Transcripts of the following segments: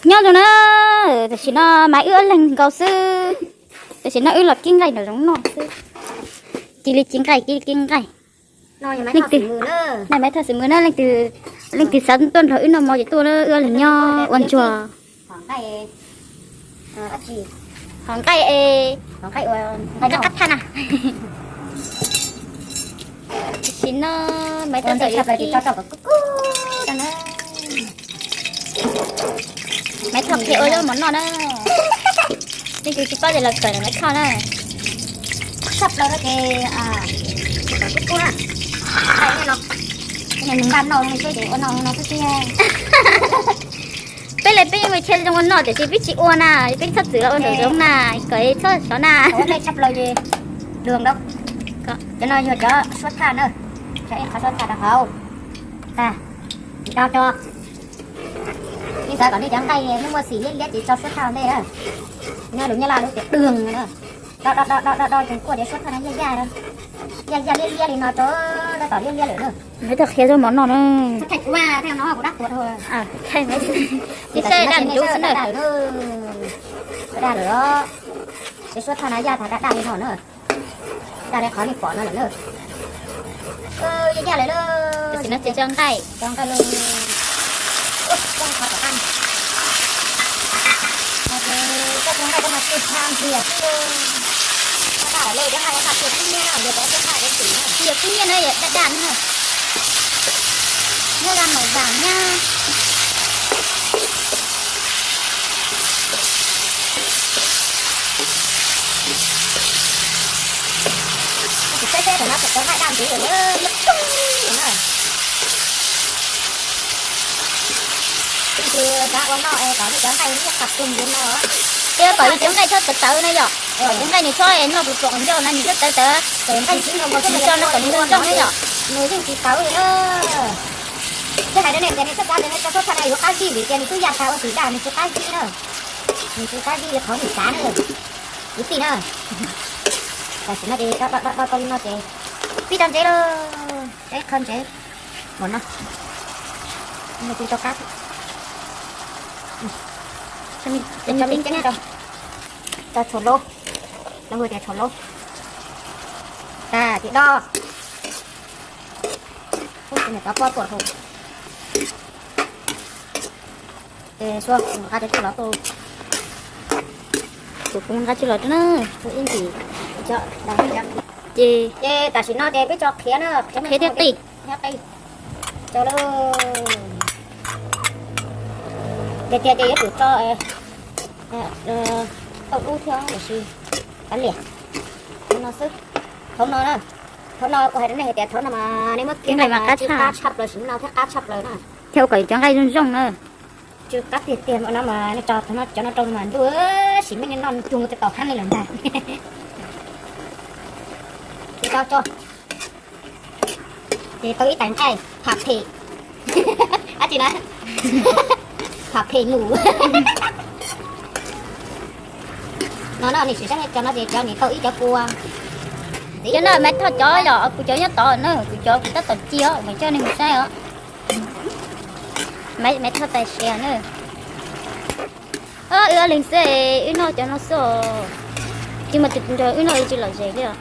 Nyob zoo na, tam sim no mas wb ob leeg nkaus xwb. Tam sim no wb los kib nqaij nram zoov noj xwb. Cia li kib nqaij, cia li kib nqaij. Leej twg, naj Maiv Thoj xwm mus na, leej twg, leej twg xav tuaj nrog wb noj mov ces tuaj na, wb ob leeg nyob ua ntsuag. Hom nqaij es, nqaij qab thaj na. Tam sim no Maiv Thoj txawm yuav kib. Maiv Thoj qhia ua zaub mov noj na. Leej twg tsis paub ces los kawm Maiv Thoj na. Tshaj plaws no ces kub kub na. Nqa no seb ces ua no no xwb tiag. Peb li peb yeej ua chej zoo ua noj tiam sis peb tsis ua na, peb txhob txwm los ua nraum zoov na, kom txhob sov na. Tshaj plaws ces dua ntau. Cov no yog cov suab thaj na, tso ib qho suab thaj rau hauv. Tag, tso tso. Ib xav kom nej cov nqaij muaj muaj xim liab liab ces tso suab thaj ntej na. Nyob lus Nyab Laj lub tias dwg na. Do do do do do do ces kuaj cov suab thaj no yaj yaj, yaj yaj liab liab li no rau tab tom liab liab lawm na. Maiv Thoj qhia zaub mov noj na. Tib saib daj ncuv xwb na. Daj lawm, cov suab thaj no yaj tas daj daj li no na. Daj li qhov nej pom no lawm na. Yaj yaj lawm lauj. Tam sim no ces tso nqaij, tso nqaij lawm. Ces koj tus nqaij koj mas tus tshaj ntiag xwb. Daj lawm lauj, cov nqaij no mas tus kub nyiab no, yog cov kub nyiab no yog daj daj na. Nyob daj maum vam nyab. Saib saib thaum no thaum cov nqaij daj ncuv lawm na, lub rooj na. Tab sis kav ua noj es kom cov nqaij nyob qab tus ncuv no. Thiab kom cov nqaij txhob tawv tawv na yom. Cov nqaij nws txhob noj pluas pluas qhov ncauj na, nws txhob tawv tawv. Cov nqaij tsis noj kom nws zoo zoo na yom. Nws yeej tsis tawv li na. Thiab hais rau nej tias nej txhob xav tias nej tso suab thaj no yuav qab zib vim tias nws twb yaj tas ua tim daj, nws tsis qab zib na. Nws tsis qab zib li qhov nej xav na. Kwv tij na, tam sim no ces do do do do li no ces pib rau ntsev lauj, rau ib qho ntsev. Ua no, no kuv rau qab, rau tshau laub, lawv hu tias tshau laub. Tag ces do, kuv mus tov pob tuaj hu. Ces sua kuv nqa cov cwj los, kuv nqa cwj los na, ib ntim cov. Ces, ces tam sim no ces peb tso qhiav na, qhiav thiab qij, qij tso lauj. Tiag tiag ces yuav tsum tso tauj dub thiab tiam sis kav liam. Hauv no xwb, hauv no na, hauv no kuv hais rau nej hais tias thaum no mas nej muab kiag mas qab tshaj plaws, sim no thiab qab tshaj plaws na. Thiab ua kom cov nqaij zoo zoo na. Tsw qab tiag tiag no mas nej tso cov no rau mas ntuj, sim neej nej noj cuag tej tom heeb li lawm ntag. Ces tau tso, ces tau ib tais nqaij pham phem, dab tsi na, pham phem num. No no, nej sim saib cov no ces cov nim tau ib cov pua. Cov no Maiv Thoj cov yom, kuv cov nyob tod na, kuv cov kuv tab tom ci os, mas coj nej mus saib os. Maiv Thoj tais sia na. Wb ob leeg xwb, wb noj cov no xwb os. Tsis muaj tus nrog wb noj li tsis lom zem li os.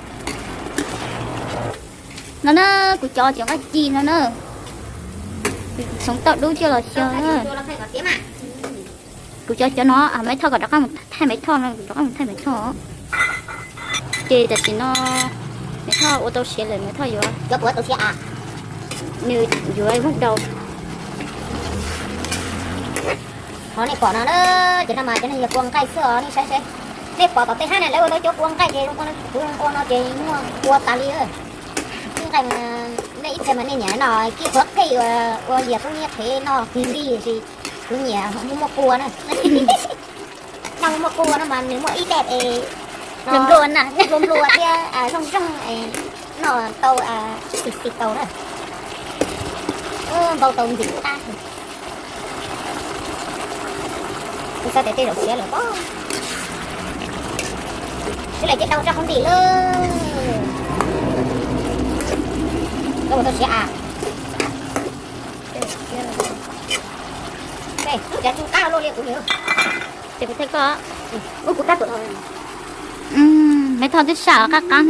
No na, kuv cov cov nqaij ci no na. Txhoov tauj dub coj los xyaw na. Kuv cov cov no Maiv Thoj kom rov qab mus thaij Maiv Thoj no, kuv rov qab mus thaij Maiv Thoj. Ces tam sim no Maiv Thoj ua tau siav lawm, Maiv Thoj yuav, nws yuav muab daus. Qhov nej pom no na, ces no mas cov no yog kua nqaij xwb os, nej saib seb. Nej pom tom tej hab na lawv ua tau cov kua nqaij ces zoo, kuv ua no ces muaj kua tas li. Kib nqaij, nej ib txhia mas nej nyiam no kib qhuav qhej ua lias kub nyiab qhev noj kig ntig, tiam sis kuv nyiam muaj muaj kua na. Noj muaj muaj kua no mas nws muaj ib daim es nplua nplua thiab zoo zoo, noj tau xis xis tau na. Npau taus ntxim qab. Kuv xav tias tej zaum siav lawm pob. Xwb lawm ces tau tso hauv ntim lawm. Koj ua tau siav a? Ces kuv thaij koj. Ub, kuv tab tom. Maiv Thoj twb saj qab qab.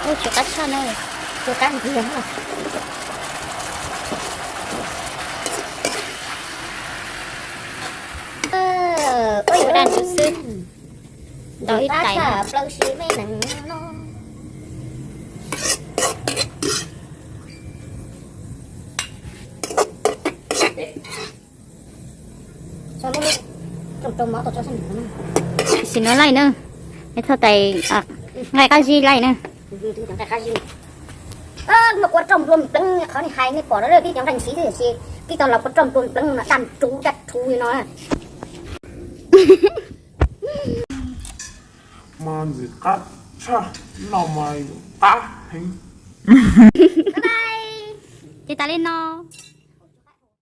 Ub, tsw qab tshaj na. Tsw qab ntxiag. Ua daj ntsws xwb. Ntaus ib tais. Sim no laij na, Maiv Thoj tais nqaij qab zib laij na. Kuv ua rau nplua npleeb qhov nej hais nej pom na, peb cov nqaij ntxhiv xwb ces peb tau los ua rau nplua npleeb no daj rhuv daj rhuv li no. Mas ntxim qab tshaj, noj mas qab heev. Ces tas li no.